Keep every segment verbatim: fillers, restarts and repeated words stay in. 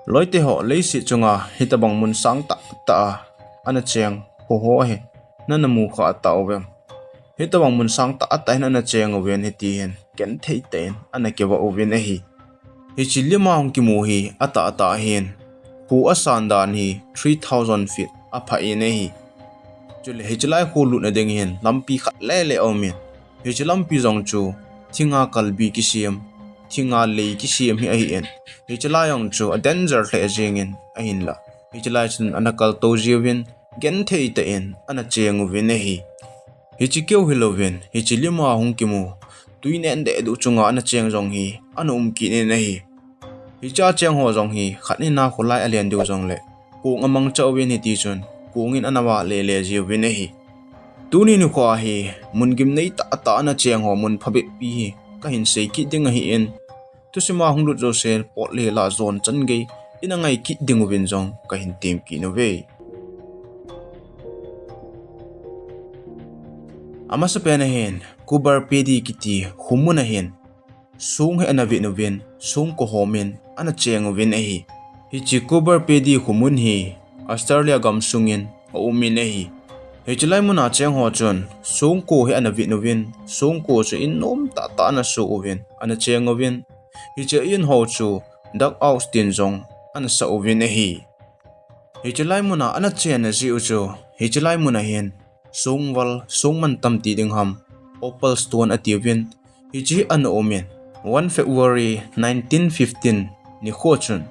Loite ho, leiset chunga hitobang mun sang tah tah a ana cheng kho ho hi nana mu kha tauvem? Hitobang mun sang tah tah hin ana cheng uvin hiti hin genthei tah in ana kivah uvin ahi. Hiche lima hung kimu hi atah tah hin, kho asan dan hi three thousand feet aphah in ahi. Chule hiche lai kho lutna ding hin lampi khat lele aumin, hiche lampi jong chu thinga kalbi kisem, thinga lei kisem hi ahin, hiche lai jong chu a danger lheh jengin ahinla, hiche lai chun ana kaltou jiuvin, genthei tah in ana cheng uvin ahi. Hiche keu hilouvin, hiche lima hung kimu, tui neh deh duh chunga ana cheng jong hi ana um kit in ahi. Hichea cheng ho jong hi khat nin a kholai alen diu jongle, kong amangcha uvin hiti chun, kong in ana vah lele jiuvin ahi. Tuni nikho hi mun gimnei tah tah ana cheng ho mun phabep pi hi kahin sei kit ding ahin, thusima hung lut jouse pot le lah jon chan gei ina ngai kit ding uvin jong kahin tem kit uve. Amasapen a hin, Coober Pedy kiti khomun a hin, song hi ana vit uvin, song kohom in ana cheng uvin ahi. Hiche Coober Pedy khomun hi Australia gamsung in aumin ahi. Hiche lai muna cheng ho chun songko hi ana vit uvin, songko chu in nom tah tah ana so uvin, ana cheng uvin. Hiche in ho chu dugout tin jong ana sah uvin ahi. Hiche lai muna ana chenna jeh u chu, hiche lai muna hin songval, songmantam ti ding ham, opal stone atiuvin, hiche hi ana umin, one February nineteen fifteen nikho chun,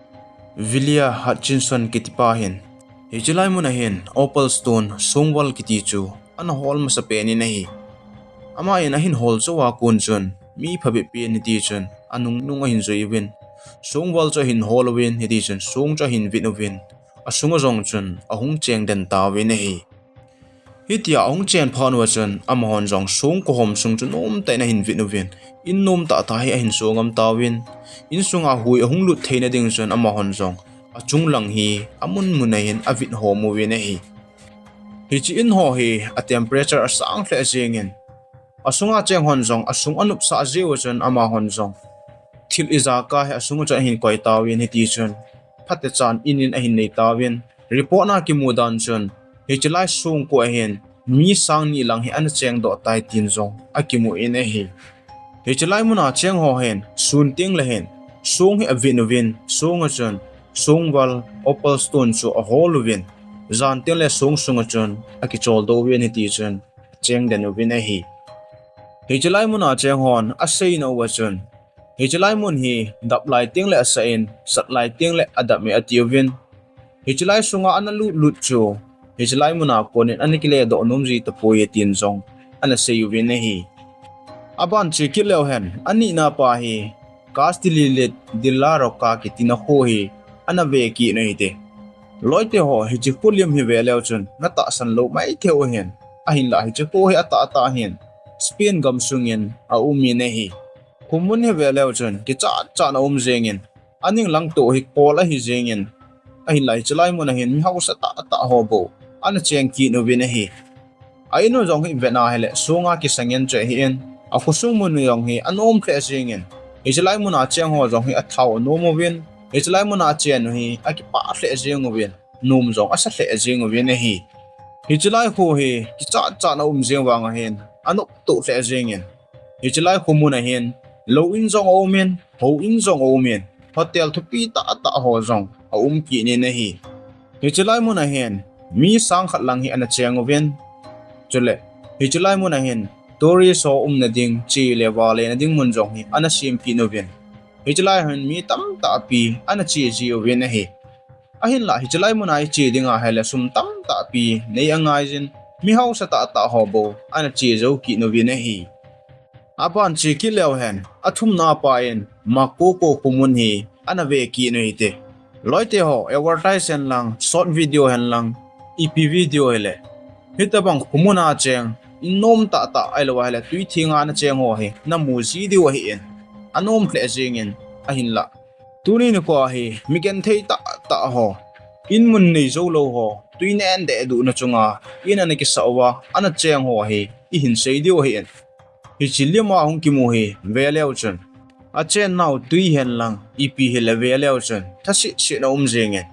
William Hutchinson kitipa hin, hiche lai muna hin opal stone, songval kiti chu ana hol masapen in ahi. Aman ahin hol jou a kon chun, mi phabep pen hiti chun anungnung ahin jui uvin, songval chu ahin hol uvin, hiti chun song chu ahin vit uvin, asunga jong chun ahung cheng den tauvin ahi. Hitia ahung chen phat uva chun, amahon jong song kohom sung chu nomtah in ahin vit uvin, in nom tah tah hi ahin so ngam tauvin, insunga hui ahung lut theina ding chun amahon jong achung lang hi amun mun a hin avit hom uvin ahi. Hiche in ho hi a temperature asang lheh jengin, asunga cheng hon jong asung anopsah jeh u chun amahon jong thil ijat kah hi asunga chun ahin koi tauvin, hiti chun phatechan in in ahin nei tauvin, report na kimu dan chun, hiche lai songko a hin mi sang ni lang hi ana cheng doh tai tin jong akimu in ahi. Hiche lai muna cheng ho hin sun tengle hin song hi avit uvin, songa chun songval, opal stone chu ahol uvin, jan tengle song sunga chun akichol doh uvin, hiti chun acheng den uvin ahi. Hiche lai muna cheng hon aseina uva chun, hiche lai mun hi dap lai tengle asah in, sat lai tengle adap e atiuvin, hiche lai sunga ana lut lut chu hiche lai muna konin ana kile doh nom ji tapoi tin jong ana sei uvin ahi. Aban che kit leu hen, anina pa hi Castelli de la Roca kitina kho hi ana ve kit u hite. Loite ho, hiche kho lim hi ve leu chun natahsan lou maithei u ahin, ahinla hiche kho hi atah tah hin Spain gamsungin aumin ahi. Khomun hi ve leu chun kichat chat a um jengin, aning lang toh hi kol ahi jengin, ahinla hiche lai muna hin mi hausa tah tah ho bou ana cheng kit uvin ahi. A in u jong hi vet a hile songa kisa ngen chu ahin, akhosung mun u jong hi anom lheh jengin, hiche lai muna cheng ho jong hi athao anom uvin, hiche lai muna chen u hi akipah lheh jeng uvin, nom jong asa lheh jeng uvin ahi. Hiche lai kho hi kichat chat a um jeng vang a hin anop toh lheh jengin, hiche lai khomun a hin lou in jong aumin, hou in jong aumin, hotel thupi tah tah ho jong aum kit in ahi. Hiche lai muna hin mi sang khat lang hi ana cheng uvin, chule hiche lai muna hin tourist ho umna ding, che le vale na ding mun jong hi ana sem kit uvin, hiche lai hin mi tamtah pi ana che ji uvin ahi. Ahinla hiche lai muna iche dinga hile sum tamtah pi nei angai jin, mi hausa tah tah ho bou ana che jou kit uvin ahi. Aban che kit leu hen, athumna pa in Makoko khomun hi ana ve kit u hite. Loite ho, advertise hen lang, short video hen lang, ipi video hile, hitobang khomun a cheng, in nom tah tah ahilou ahile twi thenga ana cheng ho hi namu ji diu ahin, anom lheh jengin, ahinla tuni nikho hi mi genthei tah tah ho, in mun nei jou lou ho, twi neh deh duh na chunga in ana kisah uva ana cheng ho hi ihin sei diu ahin, hiche lima hung kimu hi ve leu chun, Achennau tui henlang ipi hile ve leu chun thasetset a um jengin.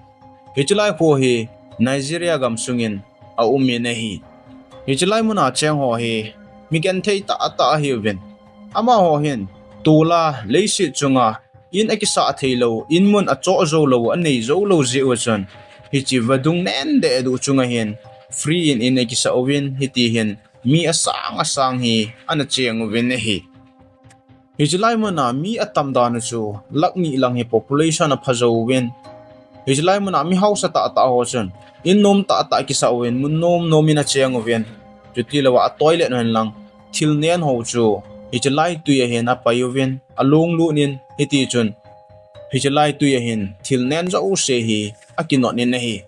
Hiche lai kho hi Nigeria gam sungin aum in ahi. Hiche lai muna cheng ho hi mi genthei tahtah ahiuvin. Amaho hin tol'a leiset chunga in akisah theilou, in mun achoh joulou, anei joulou jeh u chun, hiche vadung nen deh duh chunga hin free in in akisah uvin, hiti hin mi asang asang hi ana cheng uvin ahi. Hiche lai muna mi atam dan u chu lakh ni lang hi population apha jouvin. Hiche lai muna mi hausa tahtah ho chun in nom tahtah kisah uvin, mun nom nom in acheng uvin. Chutilouva a toilet u henlang thil nen ho chu hiche lai tui a hin apai uvin, alunglut in, hiti chun hiche lai tui a hin thil nen jouse hi akinot in ahi.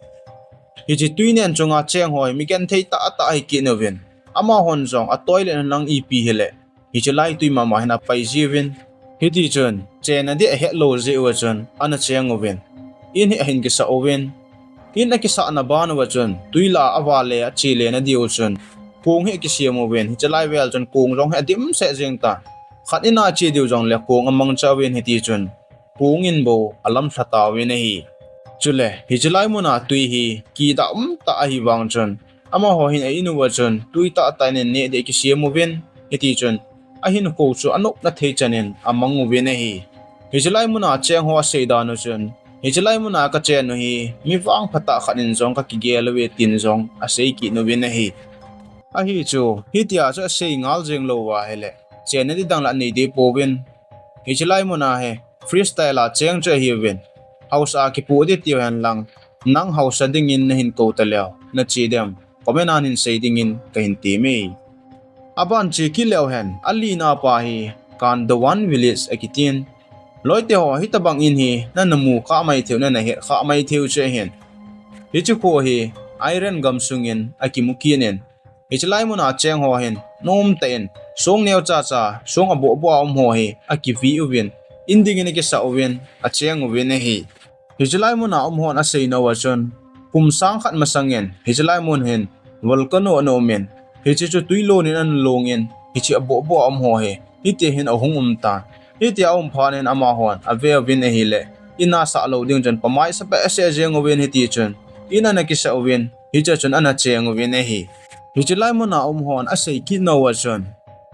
Hiche tui nen chunga cheng ho hi mi genthei tahtah ahi kit uvin. Amahon jong a toilet u henlang ipi hile hiche lai tui mama hin apai jiuvin. Hiti chun chenna ding ahet lou jeh uva chun ana cheng uvin. In hi ahin kisah uvin. In akisahna ban uva chun tui lah a avale ache lena diu chun kong hi akisem uvin. Hiche lai vel chun kong jong hi adimset jeng tan. Khat in a che diu jongle kong amangcha uvin, hiti chun kong in bou alamlha tauvin ahi. Chule hiche lai muna tui hi kidah umtah ahi vang chun amaho hin a in uva chun tui tahtah in neh ding akisem uvin, hiti chun ahinkho chu anopna thei chan in amang uvin ahi. Hiche lai muna cheng ho asei dan u chun, hiche lai muna kachen u hi mi vangpha tah khat in jong kakigel uve tin jong asei kit uvin ahi. Ahi chu, hitia chu asei ngal jeng lou uva ahile chenna ding dang lah anei ding pouvin. Hiche lai muna hi freestyle a cheng chu ahiuvin. Hausa a kipoh ding tiu henlang, nang hausa dingin nahin kou taleu, nache dem, comment a nahin sei dingin kahin temme. Aban che kit leu hen, alina pa hi Kandawan Village akitin. Loite ho, hitobang in hi nana mu kha mai theiu, nana het kha mai theiu chu ahin. Hiche kho hi Iran gam sungin akimu kit in. Hiche lai muna cheng ho hin nomtah in song neocha cha, song abohboh a um ho hi akive uvin, in dingin akisah uvin, acheng uvin ahi. Hiche lai muna um hon asei nauva chun, kum sang khat masangin hiche lai mun hin volcano ana um in, hiche chu tui lon in ana long in, hiche abohboh a um ho hi hiti hin ahung um tan. Hitia aum phat in amahon ave uvin ahile, in a sah lou ding chun pamai sa behseh jeng uvin, hiti chun in ana kisah uvin, hiche chun ana cheng uvin ahi. Hiche lai muna um hon asei kit nauva chun,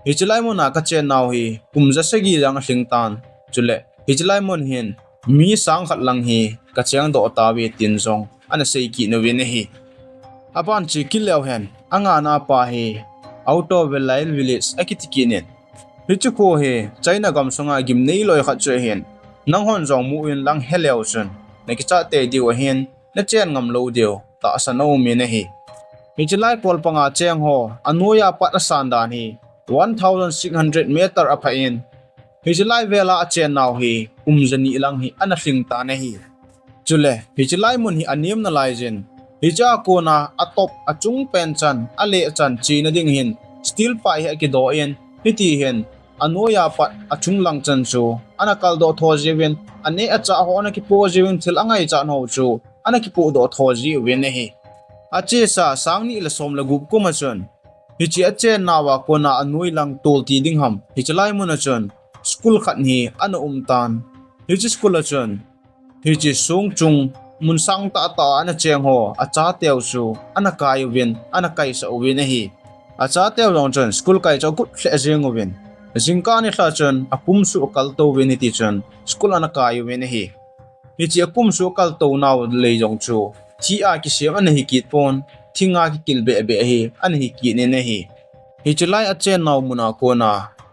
hiche lai muna kachen nau hi kum ja sagi lang alhing tan. Chule hiche lai mun hin mi sang khat lang hi kacheng doh tauve tin jong ana sei kit uvin ahi. Aban che kit leu hen, angana pa hi Autovelail Village akiti kit in. Hiche kho hi China gam sunga gimnei loi khat chu ahin. Nanghon jong mu in lang heleu chun nakichat tei diu ahin, nachen ngam lou diu tahsan aum in ahi. Hiche lai kol panga cheng ho anoiya pat asan dan hi one thousand six hundred meter apha in, hiche lai vela achen nau hi kum ja ni lang hi ana lhing tan ahi. Chule hiche lai mun hi anem nalai jin, hiche a kona atop achung pen chan, aleh chan chena ding hin steel pipe hi akidoh in, hiti hin anoiya pat achung lang chan chu ana kaldoh tho jiuvin, aneh achah ho ana kipoh jiuvin, thil angaichat ho chu ana kipohdoh tho jiuvin ahi. Achesa sang ni le som le gup kum a chun, hiche achen nauva kona anoi lang tolti ding ham, hiche lai mun a chun school khat hi ana um tan. Hiche school a chun hiche song chung mun sang tahtah a ana cheng ho achateu chu ana kai uvin, ana kaisah uvin ahi. Achateu jong chun school kai chu agot lheh jeng uvin, jingkah nilhah chun akum suh akal tou uvin, hiti chun school ana kai uvin ahi. Hiche akum suh akal tou nau lei jong chu thi a kisem ana hi kit pon, thinga kikil behbeh hi ana hi kit in ahi. Hiche lai achen nau muna kona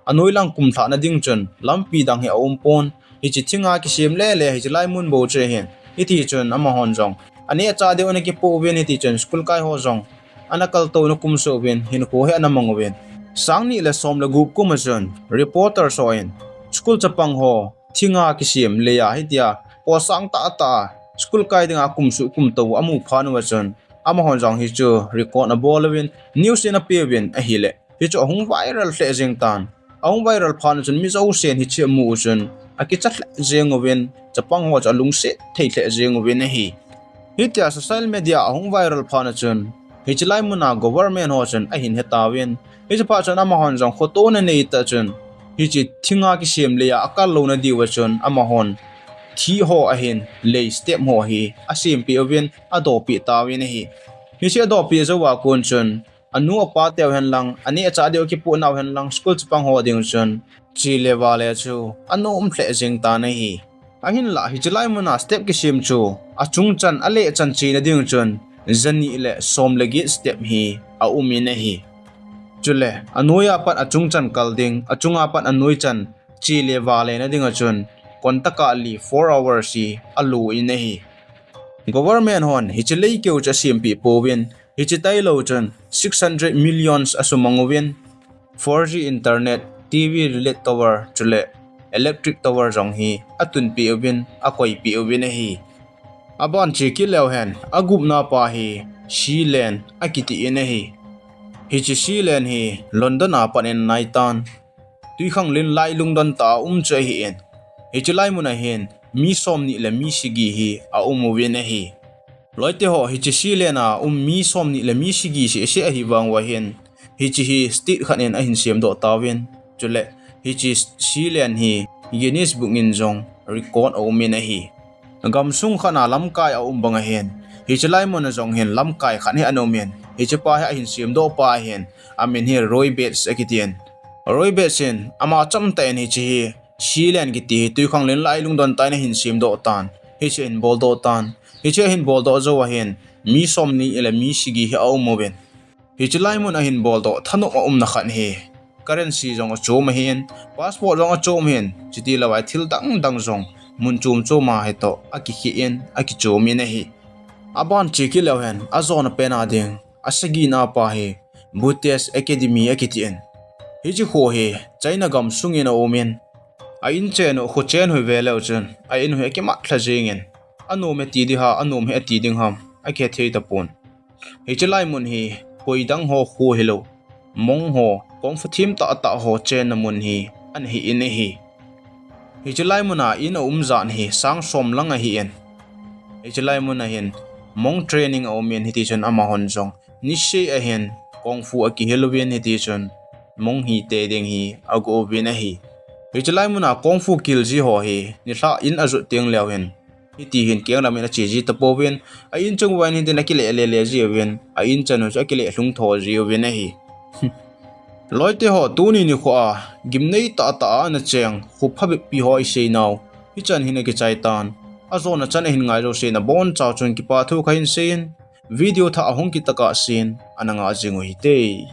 anoi lang kum lhahna ding chun lampi dang hi aum pon, hiche thinga kisem lele hiche lai mun bou chu ahin. Hiti chun amahon jong aneh achah diu ana kipoh uvin, hiti chun school kai ho jong ana kaltouna kum suh uvin, hinkho hi ana mang uvin. Sang ni le som le gup kum a chun reporter ho in school chapang ho thinga kisem lei a hitia kol sang tahtah a school kai dinga kum suh kum tou amu phat uva chun, amahon jong hichu record abol uvin, news in ape uvin ahile, hichu ahung viral lheh jeng tan. Ahung viral phat chun mi jousen hiche amu u chun akicha lheh jeng uvin, chapang ho chu alungset thei lheh jeng uvin ahi. Hitia social media ahung viral phat chun, hiche lai muna government ho chun ahin he tauvin, hiche phat chun amahon jong khotona nei tah chun Hiche thinga kisem leiya akal louna diuva chun amahon thi ho ahin lei step ho hi asempeh uvin adohpeh tauvin ahi. Hiche adohpeh jouva kon chun anu apa teu henlang, aneh achah diu akipoh nau henlang, school chapang ho ding chun chele vale chu anom lheh jeng tan ahi. Ahinlah hiche lai muna step kisem chu achung chan, aleh chan chena ding chun jani le som le get step hi aumin ahi. Chule anoiya pat achung chan kal ding, achunga pat anoi chan chele vale na dinga chun kontaka li, four hours hi aloin ahi. Government hon hiche lei keu chu asempeh pouvin, hiche tailou chun six hundred millions asumang uvin, four G internet, T V relay tower chule electric tower jong hi atunpeh uvin, akoipeh uvin ahi. Aban che kit leu hen, agupna pa hi Sealand akitin ahi. Hiche Sealand hi London a pat in anaitan. Twikhanglen lai lungdon tah a um chu ahin, hiche lai muna hin mi somni le mi sagi hi aum uvin ahi. Loite ho, hiche Sealand a um mi somni le mi sagi seh seh ahi vang uva hin, hiche hi state khat in ahin semdoh tauvin, chule hiche Sealand hi Guinness Book in jong record aumin ahi. Gamsung khat a lamkai aum bang ahin, hiche lai muna jong hin lamkai khat hi ana umin, hiche pa hi ahin semdoh pa ahin, amin hi Roy Bates akitin. Roy Bates in ama chamtah in hiche hi Sealand kiti hi twikhanglen lai lungdon tah in ahin semdoh tan, hiche ahin boldoh tan. Hiche ahin boldoh jouva hin mi somni le mi sagi hi aum uvin, hiche lai mun ahin boldoh thanop aumna khat hi currency jong achom ahin, passport jong achom ahin, chuti louva thil dang dang jong mun chom chom a hitoh akikhen, akichomin ahi. Aban che kit leu hen, ajona pen a ding asagina pa hi Buddhist Academy akitin. Hiche kho hi China gamsung in aumin, a inchen u khochen hoi ve leu chun a in hi akimat lha jengin, anom hi ati ding ham, anom hi ati ding ham akihe thei tapon. Hiche lai mun hi koidang ho kho hilou, monk ho, kung fu them tahtah ho chenna mun hi ana hin ahi. Hiche lai muna in aum jat hi sang som lang ahin, hiche lai muna hin monk training aumin, hitichun amahon jong niseh ahin kung fu akihil uvin, hitichun monk hite ding hi ago uvin ahi. Hiche lai muna kung fu kihil ji ho hi nilhah in ajot teng leu hin, hiti hin kenglam in ache ji tapouvin, a inchung uva hin hitin akileh lele jiuvin, a inchan u chu akileh lhung tho jiuvin ahi. Loite ho, tuni nikho a gimnei tahtah a ana cheng kho phabep pi ho isei nau hichan hin akichai tan. Ajona chan ahin ngai jouse nabonchauva chun kipa thu kahin seiyin, video thah ahung kit tokah sen ana nga jing u hite.